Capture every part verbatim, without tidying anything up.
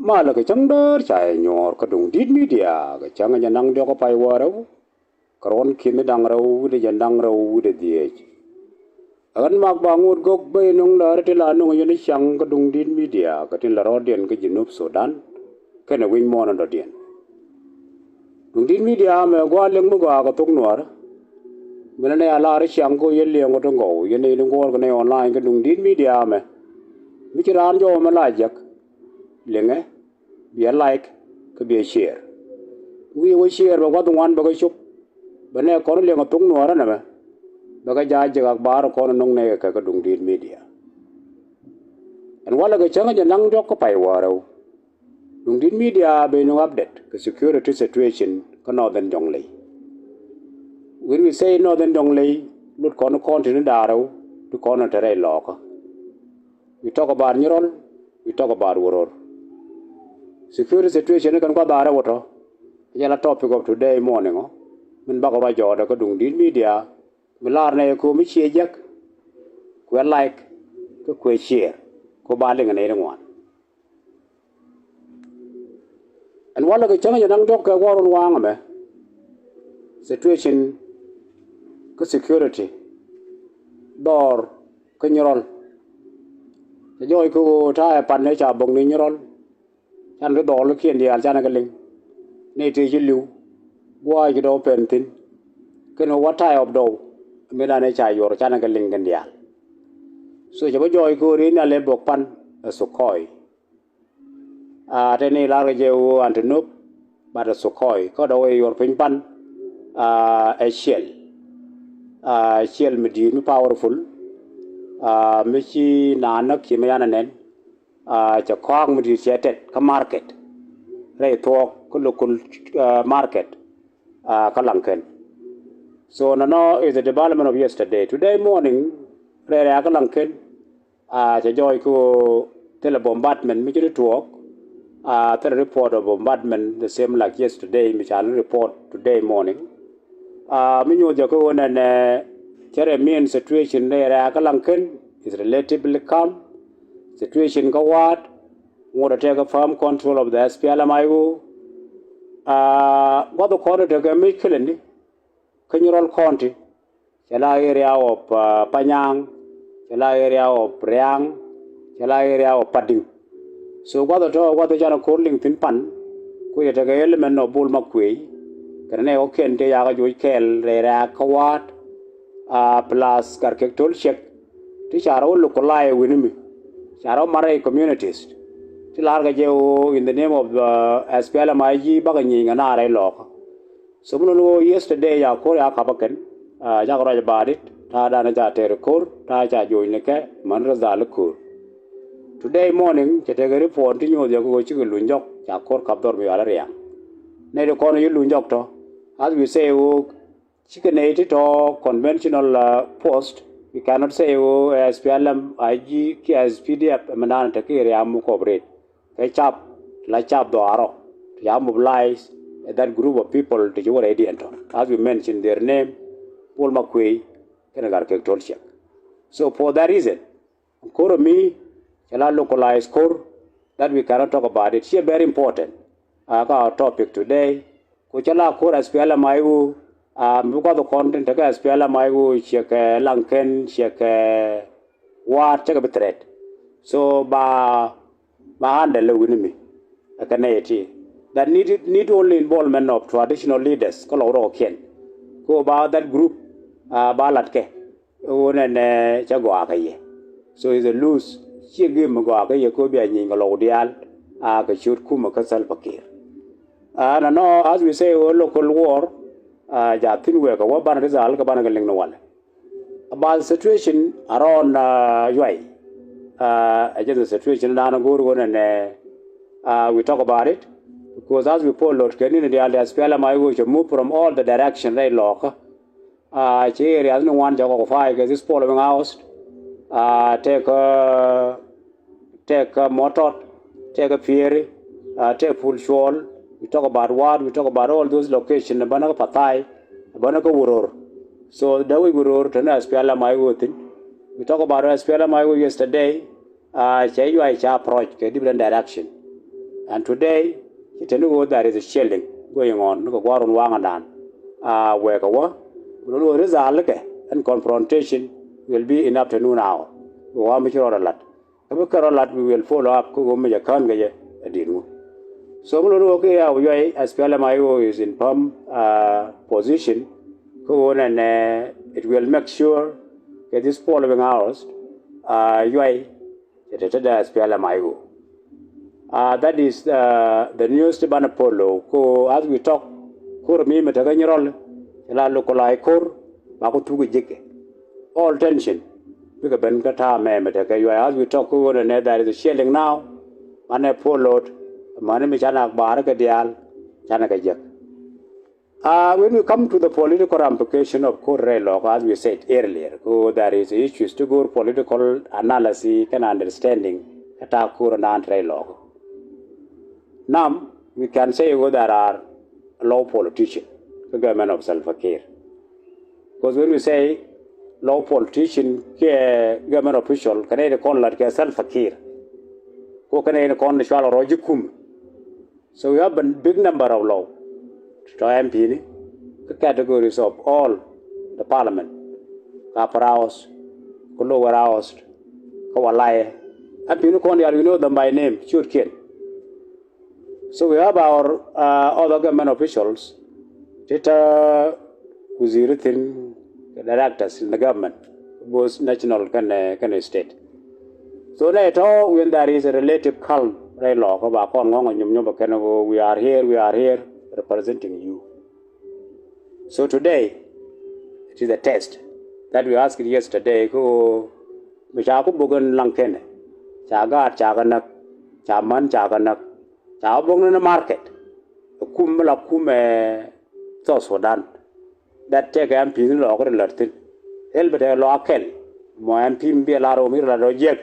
Malɛ kɛ cäŋ däär ca yɛ nyuɔɔr kä Duŋdi̱t Media kɛ cäŋ ɛ jɛ naŋ diɔ̱k kä pay wäärɛw. Kä ruɔ̱n ki̱n da̱ŋ rɛw wi̱cdɛ jɛ da̱ŋ rɛw wi̱cdɛ dhieec. Ɛ ɣän Mak Baŋot Gök ben nöŋ lääri ti la nöŋ yɛn i̱ ciaŋ kä Duŋdi̱t Media kɛ tin la rɔɔdiɛn kä Junub Sudan kɛnɛ wi̱c muɔ̱ɔ̱n in dɔ̱diɛn. Duŋdi̱t Media mɛ gua̱a̱ liŋ mi gɔaa kɛ thok Nuäärä. Min ɛ nɛy a lar i̱ ciaŋ kä yɛn liɛŋ kä ti gɔw yɛn nɛy ti guɔ̱ɔ̱r kɛ nɛy online kä Duŋdi̱t Media mɛ. Mi ci raan jɔw mɛ la jek liŋɛ, biɛ like kä biɛ share. Wi̱i̱ wä share bɛ gua̱th ŋuan bɛ kɛ cop. Bɛ nɛ kɔn liɛŋ a thok Nuäärä nɛmɛ bɛ kɛ ja̱ jek ak baar kɔn nöŋ nɛ kɛ kɛ Duŋdi̱t Media. Ɛn walɛ kɛ cäŋ jɛ naŋ diɔ̱k kä pay wäärɛw. Duŋdi̱t Media ben nöŋ update kɛ security situation kä Northern Jonglei. When we say Northern Jonglei, lut kɔn kɔn ti ni da̱rɛw ti kɔn te rɛy lɔɔkä. We talk about Nyirol, we talk about Wuror. Security situation ni kɛn gua̱th da̱rɛw wä tɔ. Jɛ la topic of today morning ɔ. Min bakɔ ruac jɔɔdɛ kä Duŋdi̱t Media. Mi lar nɛ yɛ ko̱o̱m mi ciɛ jek. Kuɛ like kä kuɛ share. Ko ba liŋ nɛ yɛ ŋuan. Ɛn walɛ kɛ cäŋ jɛ naŋ diɔ̱k kɛ guɔ̱r wun waŋ ɛmɛ. Situation kä security dhɔr kä Nyirol. Cɛ jɔɔc kä ɣöö ta̱a̱ ɛ pan ni ca bo̱k ni Nyirol. Can kɛ dhɔɔl kiɛn diaal canɛ kɛ liŋ. Ni tëë ci li̱w gua̱a̱c kɛ dɔw pɛn thi̱n. Kɛn ɣöö what type of dɔw mi dan ɛ ca yuɔr canɛ kɛ liŋ kɛn diaal. So cɛ bä jɔɔc kä ɣöö ri nhial ɛ bo̱k pan ɛ Sukhoi. Aa, te ni lar kɛ jɛ ɣöö Antonov, but Sukhoi kä dɔ̱ wee yuɔr piny pan. Aa, ɛ ciɛl. Aa, ciɛl mi di̱i̱t mi powerful. Aa, mi ci naan näk ci mi yan anɛn. Aa, cɛ kɔak mi di̱i̱t cɛ tɛt kä market. Rɛy thuɔɔk kä local, aa, market. Aa, kä Laŋkɛn. So nɔnɔ is the development of yesterday. Today morning rɛy rɛy kä Laŋkɛn. Aa, cɛ jɔɔc kä ɣöö thilɛ bombardment mi ci ni tuɔɔk. Aa, thilɛ report of bombardment the same like yesterday mi ca ni report today morning. Aa, mi nyuuth jɛ kä ɣöö nɛnɛ cɛ rɛ mean situation rɛy rɛy kä Laŋkɛn is relatively calm. Situation kä Waat ŋot ɛ tɛk kä firm control of the S P L M I O. Aa, guath kɔn ɛ tɛk kɛ mi kilɛ ni kä Nyirol County. Cɛ la area of, uh, Panyang, cɛ la area of Riang, cɛ la area of Pading. So guath tɔ guath canɛ ko̱r liŋ thi̱n pan. Ku cɛ tekɛ element of Bol Makuey. Kɛnɛ nɛ kɔkiɛn tëë yakɛ joc kɛɛl rɛy rɛ̈ɛ̈k kä Waat. Uh, plus Gatkiɛk Tol Ciɛk. Ti ca rɔ wä localize wi̱ni mi ca rɔ mat rɛy communities. Ti lar kɛ jɛ ɣöö in the name of, uh, S P L M I G bakɛ nyieny kɛ naar rɛy lɔɔkä. So mi nɔn ɣöö yesterday ya ko̱r ya kapä kɛn. Aa, cakɛ ruac about it. Ta̱a̱ danɛ ca tɛɛr ko̱r ta̱a̱ ca joc ni kɛ män rɛ dhal ko̱r. Today morning cɛ tekɛ report ti nyuɔth yɛ kɛ ɣöö cikɛ luny jɔk ca ko̱r kap dhɔr mi yual riaŋ. Nɛy ti kɔn yi luny jɔk tɔ, as we say ɣöö cikɛ nɛy ti tɔ conventional, uh, post. We cannot say ɣöö, uh, S P L M I G ki S P D F ɛmɛ naan te ki riaŋ mi cooperate. Kɛ cap la cap dhɔaarɔ ti ca mobilize that group of people ti ci wä rɛydiɛn tɔ, as we mention their name, Bol Makuey kɛnɛ Gatkiɛk Tol Ciɛk. So for that reason, ko̱r mi cɛ la localize ko̱r that we cannot talk about it. Ciɛ very important. Aa, kä our topic today. Ku cɛ la ko̱r S P L M I O, aa, mi guath kɔn tin tekɛ S P L M I O ciɛ kɛ Laŋkɛn ciɛ kɛ Waat cɛ kɛ bi threat. So ba, ba handle wi̱ni mi. Ɛ kɛ nɛy ti that need, need only involvement of traditional leaders kä lɔk rɔɔkiɛn. Ko ba that group, aa, ba lat kɛ. Ɣöö nɛnɛ cɛ gɔaa kä yɛ. So is a lose. Ciɛ gem mi gɔaa kä yɛ kɛ ɣöö bia nyieny kɛ lɔw diaal. Aa, kɛ ciöt kumɛ kä Salva Kiir. Aa, nɔnɔ, as we say, ɣöö local war, aa, ja thi̱n wëë kɛ wä banɛ ti dhal kɛ banɛ kɛ liŋ ni walɛ. About the situation around, aa, Yuay. Aa, ɛ jɛn the situation naan go̱o̱r ɣöö nɛnɛ, aa, we talk about it. Because as we poll lot kɛ ni̱n diaal diaal S P L M I O cɛ move from all the direction rɛy lɔɔkä. Aa, ci areas ni ŋuan cɛ kɔk fire kɛ this following hours. Aa, tëëkɛ, tëëkɛ Mɔtɔt, tëëkɛ Pieri, aa, tëëkɛ Pul Cuɔl. We talk about Waat, we talk about all those locations. Bänä kä Pathai, bänä kä Wuror. So dee wi̱c Wuror te ni S P L M I O thi̱n. We talk about S P L M I O yesterday. Aa, cɛ Yuay ca approach kɛ different direction. And today ci te ni ɣöö there is a shelling going on ni kɛ gua̱r run waŋdan. A wek a wä mi lon ɣöö result kɛ ɛn confrontation will be in afternoon hour. Ɣöö wa mi ci rɔɔd a lat kä bi kɛ rɔ lat, we will follow up kä ɣöö mi jɛ kään kɛ jɛ a di̱t ŋu. So mi lon ɣöö ki ya wä yuay, SPLM-IO is in firm position kä ɣöö nɛnɛ it will make sure kɛ this following hours yuay cɛ te te dee SPLM-IO. That is the news ti banɛ follow kä ɣöö as we talk, ko̱r mi mi te kä Nyirɔl cɛ la localize ko̱r ba ku thuk ji̱kɛ. All tension bikɛ ben kä ta̱a̱ mɛ mi te kä yuay. As we talk kä ɣöö nɛnɛ there is a shelling now. Manɛ followed, mani mi canɛ akbar kɛ diaal canɛ kɛ jek. When we come to the political ramification of ko̱r rɛy lɔk, as we said earlier, kä ɣöö there is issues ti go̱o̱r political analysis kɛnɛ understanding kä ta̱a̱ ko̱r naan rɛy lɔk. Nam, we can say ɣöö there are low politician kä government of Salva Kiir. Because when we say low politician kiɛ government official, kɛnɛ ti kɔn lat kɛ Salva Kiir. Ko kɛnɛ ti kɔn cual rɔ ji̱ kum. So we have a big number of low tɔ MP ni kä categories of all the parliament, kä upper house, kä lower house, kä walay. MP ni kɔn diaal, we know them by name, ciötkiɛn. So we have our other government officials ti te waziri thi̱n, directors in the government, both national kɛnɛ state. So nɛ tɔ when there is a relative calm rɛy lɔk kä ba kɔn ŋɔ̱ŋ a nyom nyom a kɛn ɣöö we are here, we are here representing you. So today it is a test that we asked yesterday kä ɣöö mi ca ku bok in laŋ kɛnɛ, ca gaat ca kɛ näk, ca män ca kɛ näk, ca bok ni ni market. Ɛ kum mi la kum ɛ South Sudan. That tɛk MP ni lɔɔk ri lät thi̱n. Hel bi tɛk lɔɔk akɛl mɔ MP mi bi lar ɣöö mi ri lat ɔ jiɛk.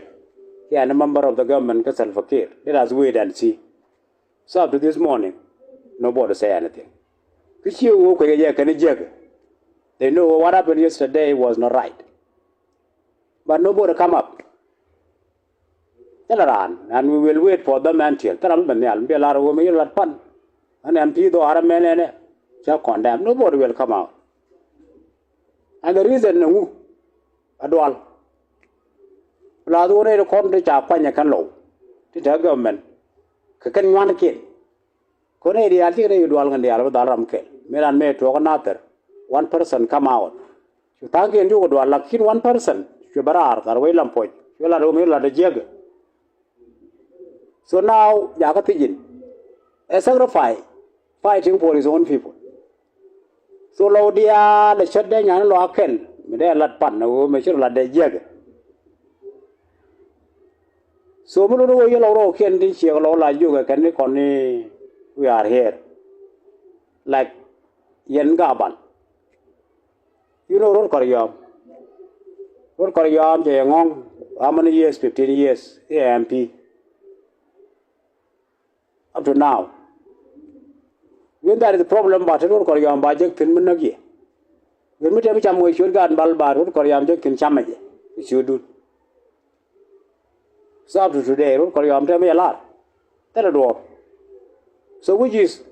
Kiɛ ni member of the government kä Salva Kiir. Let us wait and see. So up to this morning, nobody say anything. Kä ci ɣöö kuecɛ jɛ kɛn jiɛk. They know what happened yesterday was not right. But nobody come up. Thilɛ raan, and we will wait for them until thilɛ mi bɛ nhial mi bi lar ɣöö mi yi lat pan. Ɛn MP dhɔaar ɛmɛn ɛnɛ cä condemn. Nobody will come out. And the reason ni ŋu? A dual. Lath ɣöö rɛy ti kɔn ti ca kuany ɛ kɛn low ti te government kɛ kɛn nyuandikiɛn. Kɔn nɛy diaal cikɛ nɛy dual ŋän diaal bi dhal ram kɛl. Mëë ran mëë tuɔɔk Nathir, one person come out. Cu tha̱a̱ŋkiɛn cukɛ dual, lakin one person cuɛ bä raar thar wec lam puɔc. Cuɛ lat ɣöö mi lat ɛ jiäkɛ. So now jakä thiec in ɛ sacrifice fighting for his own people. So lɔw diaal ɛ cät dee nyan lɔ akɛl mi dee lat pan ɛ ɣöö mëë ci rɔ lat dee jiäkɛ. So mi luni wä yɛ lɔw rɔɔkiɛn tin ciɛk lɔw la jiök ɛ kɛn ni kɔn ni we are here. Like yɛn Gabal. You know Rol Kɔryɔm. Rol Kɔryɔm cɛ yɛ ŋɔ̱ŋ how many years? Fifteen years i̱ MP. Up to now. When that is the problem ba te Rol Kɔryɔm ba jek thi̱n mi näk yɛ. When mi te mi cam wee ciöt gaat bal ba Rol Kɔryɔm jek thi̱n camɛ jɛ kɛ ciötdun. So up to today Rol Kɔryɔm te mi yɛ lar thilɛ duɔ̱ɔ̱r. So which is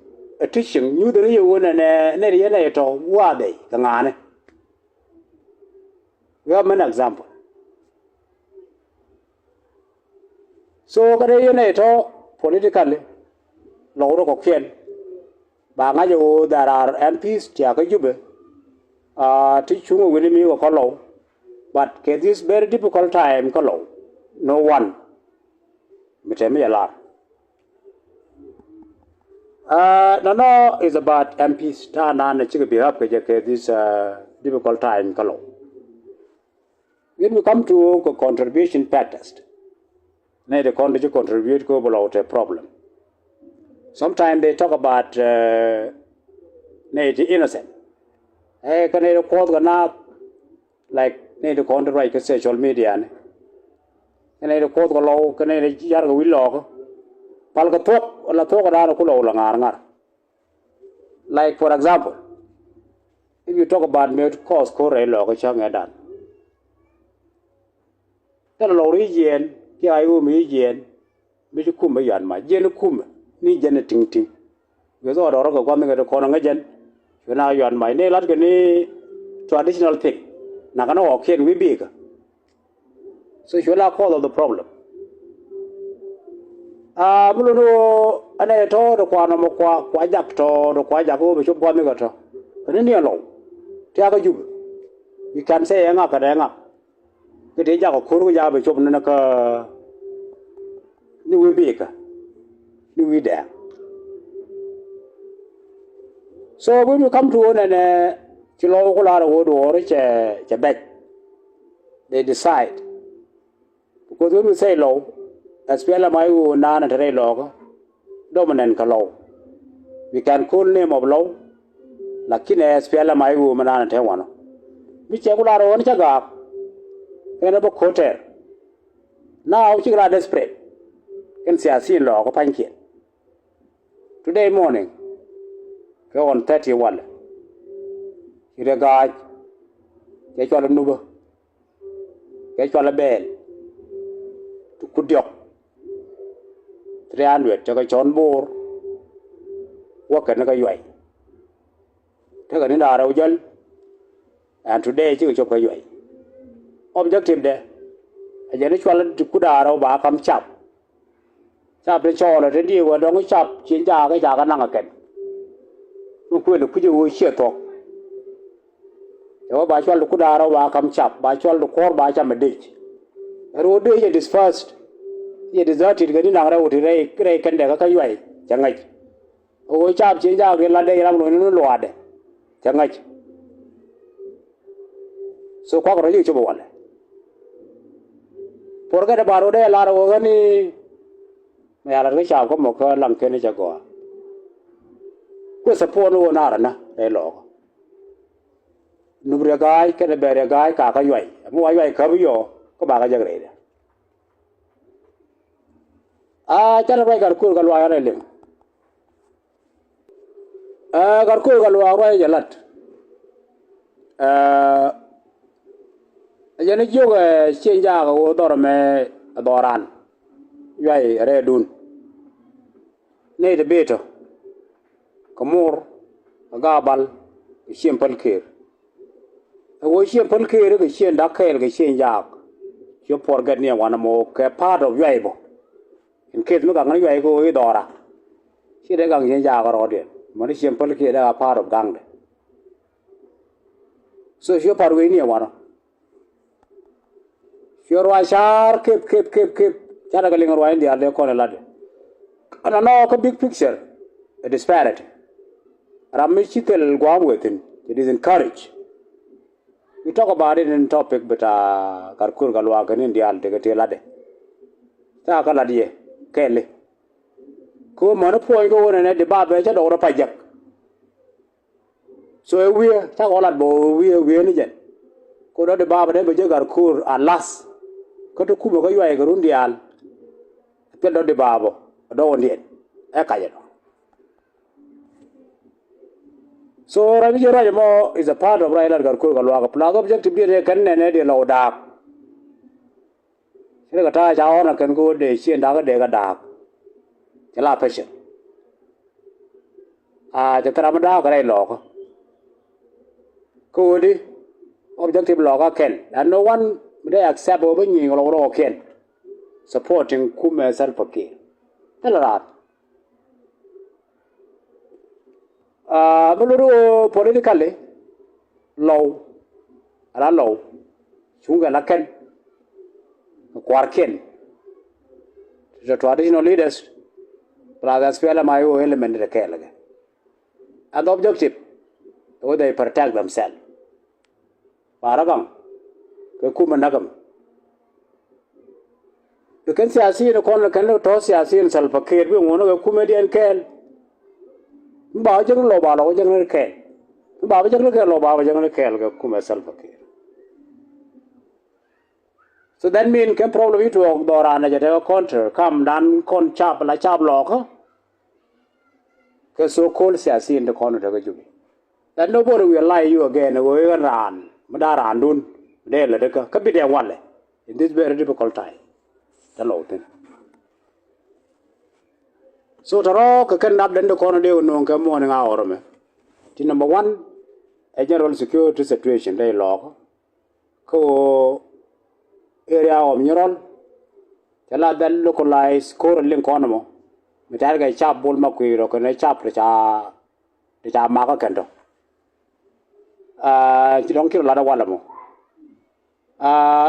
a teaching nyuth ni yɛ ɣöö nɛ nɛ nɛ yɛ nɛ yɛ tɔ who are they kɛ ŋa̱a̱nɛ. We have many example. So kä dee yɛn ɛ tɔ politically lɔw rɔ kɔkiɛn ba ŋa̱c ɛ ɣöö there are MPs tia kä Jubɛ ti cuŋ ɛ wi̱ni mi wä kä lɔw. But kɛ this very difficult time kä lɔw, no one mi te mi ɛ lar. Nɔnɔ is about MPs ta̱a̱ naan ɛ cikɛ behave kɛ jɛ kɛ this difficult time kä lɔw. When we come to kɛ contribution factors, nɛy ti kɔn ti ci contribute kɛ wä bi lɔw te problem. Sometimes they talk about nɛy ti innocent. Ɛ kɛ nɛy ti kuɔth kɛ naath, like nɛy ti kɔn ti ruac kɛ social media ni, kɛ nɛy ti kuɔth kɛ lɔw, kɛ nɛy ti car kɛ wi̱c lɔɔkä. Pal kɛ thuɔ̱k la thuɔ̱k kɛ da̱a̱n ku lɔw la ŋa̱r ŋa̱r. Like for example, if you talk about mëë kɔs ko̱r rɛy lɔɔkä cäŋ ɛ dan, thilɛ lɔw ri jiɛɛn kiɛ a i̱ wä mi jiɛɛn mi ci kumɛ yan ma jiɛɛn kumɛ. ni jɛn ni tiŋ tiŋ. Wi̱i̱ dhɔɔdɔɔrä kɛ gua̱th ni kɛ ti kɔn ŋäc jɛn. Cuɛ na yuan mac ni lat kɛ ni traditional thing. Nakä ni ɣɔ̱kiɛn wi̱i̱ bi̱i̱kä. So cuɛ la cause of the problem. A mi luni ɣöö ɛn ɛ tɔ̱ ti kua nɔmɔ kua kua jak tɔ̱ ti kua jak ɣöö bɛ cop gua̱th ni kɛ tɔ̱. Kɛ ni ni ɛn lɔw. Tiakä jup. You can say ɛ ŋak kɛ dɛ ŋak. Kɛ ti jak ɛ ko̱r kɛ jak bɛ cop ni ni kä ni wi̱i̱ bi̱i̱kä ni wi̱i̱ dɛɛŋ. So when we come to ɣöö nɛnɛ ci lɔw ku lar ɛ ɣöö duɔɔri cɛ cɛ bɛc. They decide. Because when we say lɔw, S P L M I O naan te rɛy lɔɔkä dominant kä lɔw. We can call name of lɔw. Lakin S P L M I O mi naan te wanɔ. Mi cɛ ku lar ɣöö ni cä gaak. Ɛn ɛ bä ko̱tɛr. Now cikɛ la desperate. Kɛn siasin lɔɔkä pa̱nykiɛn. Today morning kɛ on thirty walɛ. Ci rɛ ga̱a̱c. Cɛ cual nupä. Kɛ cual bɛɛl ti kut diɔk. Three hundred tekɛ cɔn bo̱o̱r. Wäkɛ ni kɛ yuay. Tekɛ ni da̱a̱r rɛw jäl. And today cikɛ cop kɛ yuay. Objective dɛ ɛ jɛn ni cual ti kut da̱a̱r rɛw ba kam cap. Cap ti cɔɔlɛ ti diëë wä dɔ̱ŋ cap ci jaak i̱ jaak anaŋ ɛ kɛn. Mi kuël i̱ kui̱c i̱ ɣöö ciɛ thuɔ̱k. Cɛ wä ba cual ti kut da̱a̱r rɛw ba kam cap ba cual ti kuɔ̱r ba cam ɛ dec. Ɛ ro̱o̱ dec ɛ dispersed. Yɛ deserted kɛ ni naŋ rɛw ti rɛy rɛy kɛn dɛ kä kä yuay cɛ ŋäc. Ɣöö cap ci jaak in la dec ram lo̱c ni ni luaadɛ cɛ ŋäc. So kuak rɔ ci cop walɛ. Por kɛ dee ba rɔ dee lar wä ɣän i̱ mɛ yalat kä cap kä mɔ kä laŋ kɛn i̱ cɛ gɔaa. Kuɛ support ni wä naar ɛnä rɛy lɔɔkä. Nup rɛ ga̱a̱c kɛnɛ bɛr rɛ ga̱a̱c kakä yuay mi wa yuay käp yɔ kä bakä jek rɛydɛ. A canɛ ruac gat kuël kɛ luaak rɛy liŋ. Ɛ gat kuël kɛ luaak ruac jɛ lat. Ɛ jɛn jiök ɛ cieŋ jaak ɛ ɣöö dhɔr ɛmɛ ɛ dhɔran. Yuay ɛ rɛɛdun. Nɛy ti bëë tɔ kɛ mur kɛ gaabal kɛ cieŋ päl këër. Ɛ ɣöö cieŋ päl këër kɛ cieŋ da̱k kɛɛl kɛ cieŋ jaak. Ciö puɔr gɛt ni ɛ wanɛ mɔ kɛ part of yuay bɔ. In case mi gaŋ ni yuay kɛ ɣöö i̱ dhɔra. Ci dee gaŋ cieŋ jaak rɔɔdiɛn mäni cieŋ päl këër dee a part of gaŋdɛ. So ciö part wec ni ɛ wanɔ. Cuɛ ruac ca̱a̱r kep kep kep kep. Canɛ kɛ liŋ ruac in diaal dee kɔn in latdɛ. Ɛn anɔɔk kä big picture ɛ disparity. Ram mi ci thil gua̱a̱m wethin it is encourage. We talk about it in topic but a gat kuël kɛ luaak kɛn in diaal tekɛ ti latdɛ. Ca kä lat yɛ kɛɛli. Kɛ ɣöö mäni puɔ̱ny kɛ ɣöö nɛnɛ di bapɛ cä dɔk rɔ pacäk. So ɛ wi̱i̱ cakɔ lat bä ɛ wi̱i̱ ɛ wi̱i̱ ni jɛn. Ko dɔ̱di baabä dee bɛ jɛ gat ko̱o̱r a lath. Kä ti kumɛ kä yuay kɛ run diaal. Thil dɔ̱di baabä ɛ dɔ̱wändiɛn ɛ kacɛ dɔ̱. So ruac mi jɛ ruac ɛmɔ is a part of ruac lat gat ko̱o̱r kɛ luaak plus objective diɛn ɛ kɛn nɛn ɛ diɛ lɔw daak. Ci rɛ kɛ ta̱a̱ ca ɣɔ̱n a kɛn kä wä dee cieŋ da̱a̱k kä dee kɛ da̱a̱k. Cɛ la pecɛ. A cɛ thil ram mi da̱a̱k kɛ rɛy lɔɔkä. Kä wä di objective lɔɔkä kɛn. And no one mi dee accept wä bä nyieny kɛ lɔk rɔɔkiɛn. Supporting kumɛ Salva Kiir. Thilɛ raar. Aa, mi lot ɣöö politically lɔw ala lɔw cuŋkɛ la kɛn kɛ kua̱rkiɛn. The traditional leaders plus S P L M I O element ti kɛɛl kɛ. And the objective whether they protect themselves. Ba rɔ gaŋ kɛ kumɛ näk ɛmɛ. Bi kɛn siasiin kɔn kɛn tɔ̱ siasiin Salva Kiir bi ŋuɔ̱n kɛ kumɛ diɛn kɛɛl. Mi ba wä jäkni lɔ ba lɔ wä jäkni kɛɛl. Mi ba wä jäkni kɛɛl lɔ ba wä jäkni kɛɛl kɛ kumɛ Salva Kiir. So that mean kɛn problem i̱ tuɔɔk dhɔran ɛ jɛ tekɛ counter kam dan kɔn cap la cap lɔɔkä. Kɛ so called siasiin ti kɔn tekɛ jupi. That nobody will lie you again ɣöö i̱ ɣän raan mi da̱a̱n raandun mi dee lät ikä kä bi dee walɛ in this very difficult time. Te lɔw thi̱n. So tɔ̱rɔ̱ kɛ kɛn dap den ti kɔn dee kɛ no̱o̱ŋ kɛ morning hour mɛ. Ti number one, ɛ general security situation dee lɔɔk. Kä ɣöö area of Nyirɔl cɛ la dhɛl localize ko̱r liŋ kɔn mɔ. Mi tɛ̈r kɛ cap Bol Makuir ɔ kɛnɛ cap ti ca, ti ca makä kɛn tɔ. Aa, ci dɔ̱ŋ ci rɔ lat ɛ walɛ mɔ. Aa,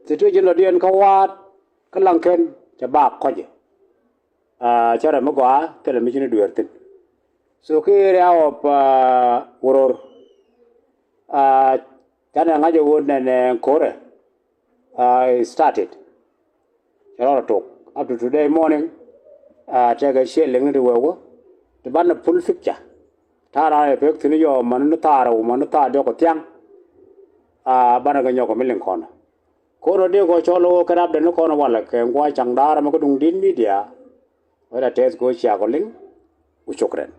situation lɔ diɛn kä waat kä Laŋkɛn cɛ ba kɔcɛ. Aa, cɛ rɛ mi gɔaa thilɛ mi ci ni dueer thi̱n. So kä area of, aa, Wuror. Aa, canɛ ŋa̱c ɛ ɣöö nɛnɛ ko̱rɛ, aa, started. Cɛ rɔɔdɛ tok up to today morning. Aa, tekɛ ciɛ liŋni ti wee wä ti banɛ full picture. Ta̱a̱ raan ɛ pek thi̱n yɔɔ mani ni thaar ɛ wä mani thaar diɔk kɛ thiaŋ. Aa, banɛ kɛ nyɔk kɛ mi liŋ kɔn. Ko̱r rɔ dee kɔ cɔl ɣöö kɛn update ni kɔn walɛ kɛ ŋuan caŋ daar ɛmɛ kä duŋ di̱t media. Whether it is kɛ ɣöö cia kɔ liŋ. Wu cukran.